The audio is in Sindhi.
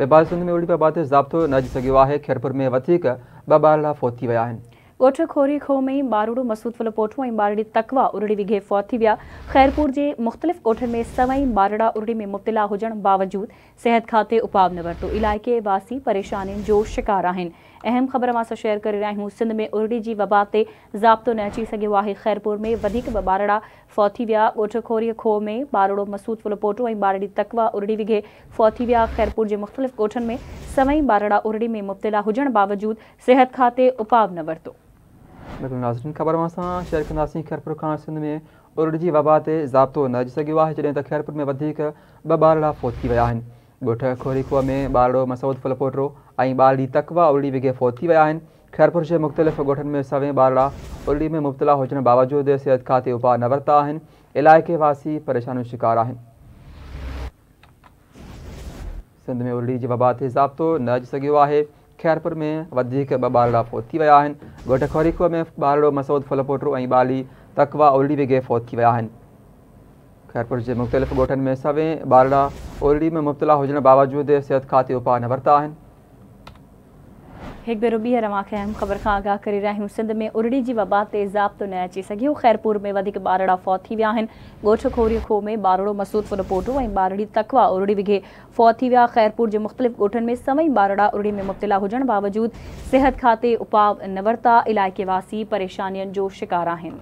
ٻئي پاسي سنڌ ۾ ارڙي وبا تي ضابطو نه اچي سگهيو آهي. خيرپور ۾ وڌيڪ 2 ٻارڙا فوت ٿي ويا آهن. ڳوٺ کوري کوهه ۾ ٻارڙو مسعود ڦلپوٽو ۽ ٻارڙي تقويٰ ارڙي وگهي فوت ٿي ويا. خيرپور جي مختلف ڳوٺن ۾ سوين ٻارڙا ارڙي ۾ مبتلا هجڻ باوجود صحت کاتي اپاء نه ورتو. علائقي واسي پريشانين جو شڪار آهن. اهم خبر اوهان سان شيئر ڪري رهيا آهيون. سنڌ ۾ ارڙي جي وبا تي ضابطو نه اچي سگهيو آهي. خيرپور ۾ وڌيڪ 2 ٻارڙا فوت ٿي ويا. ڳوٺ کوري کوهه ۾ ٻارڙو مسعود ڦلپوٽو ۽ ٻارڙي تقويٰ ارڙي وگهي فوت ٿي ويا. خيرپور جي مختلف ڳوٺن ۾ سوين ٻارڙا ارڙي ۾ مبتلا هجڻ باوجود صحت کاتي اپاء نه ورتو. بلڪل ناظرين، خبر اوهان سان شيئر ڪنداسين. خيرپور کان سنڌ ۾ ارڙي جي وبا تي ضابطو نه اچي سگهيو آهي، جڏهن ته خيرپور ۾ وڌيڪ 2 ٻارڙا فوت ٿي ويا آهن. ڳوٺ کوري کوهه ۾ ٻارڙو مسعود ڦلپوٽو ۽ ٻارڙي تقويٰ ارڙي وگهي فوت ٿي ويا آهن. خيرپور جي مختلف ڳوٺن ۾ سوين ٻارڙا ارڙي ۾ مبتلا هجڻ باوجود صحت کاتي اپاء نه ورتا آهن. علائقي واسي پريشانين جو شڪار آهن. سنڌ ۾ ارڙي جي وبا تي ضابطو نه اچي سگهيو آهي. خيرپور ۾ وڌيڪ 2 ٻارڙا فوت ٿي ويا آهن. ڳوٺ کوري کوهه ۾ ٻارڙو مسعود ڦلپوٽو ۽ ٻارڙي تقويٰ ارڙي وگهي فوت ٿي ويا آهن. خيرپور جي مختلف ڳوٺن ۾ سوين ٻارڙا ارڙي ۾ مبتلا هجڻ باوجود صحت کاتي اپاء نه ورتا آهن. هڪ ڀيرو ٻيهر اوهان کي اهم خبر کان آگاهه ڪري رهيا آهيون. سنڌ ۾ ارڙي جي وبا تي ضابطو نه اچي سگهيو. خيرپور ۾ وڌيڪ ٻارڙا فوت ٿي ويا آهن. ڳوٺ کوري کوهه ۾ ٻارڙو مسعود ڦلپوٽو ۽ ٻارڙي تقويٰ ارڙي وگهي فوت ٿي ويا. خيرپور جي مختلف ڳوٺن ۾ سوين ٻارڙا ارڙي ۾ مبتلا هجڻ باوجود صحت کاتي اپاء نه ورتا. علائقي واسي پريشانين جو شڪار آهن.